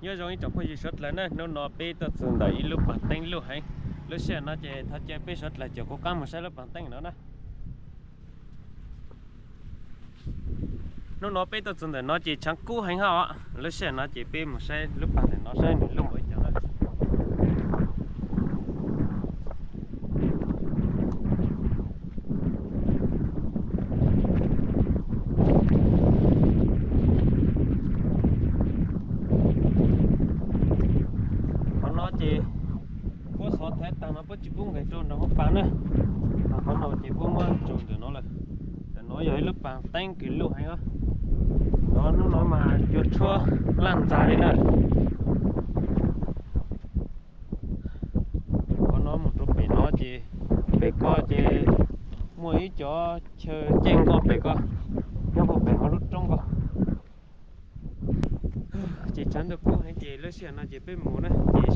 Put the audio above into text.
Nyob zoo ib tsoom phooj ywg suav dlawg na, hnub no peb tuaj txog ntawm ib lub paag teeb luj heev. Lub sij hawm no ces thov caw peb suav dlawg caum kuv qaab moog saib lub paag teeb no na. Hnub no peb tuaj txog ntawm no ces tshaav kub heev hab os. Lub sij hawm no ces peb moog saib lub paag ntawm no saib nwg luj npaum li cas na. Qhov no ces puab xov thaiv taag no puab tsi pub nqes rua nraag huv paag na. Qhov no ces puab muab tsaus ntawm no lawm. Ntawm no yog ib lub paag teeb kws luj heev os. No hnub no mas cua tshuab laj ntxag li na. Qhov no moog rua pem no ces pem ko ces muaj ib cov chaw caij nkoj pem ko, nyob puag pem hov lub roob ko. Ces tshaav ntuj kub heev ces lub sij hawm no ces peb moog na ces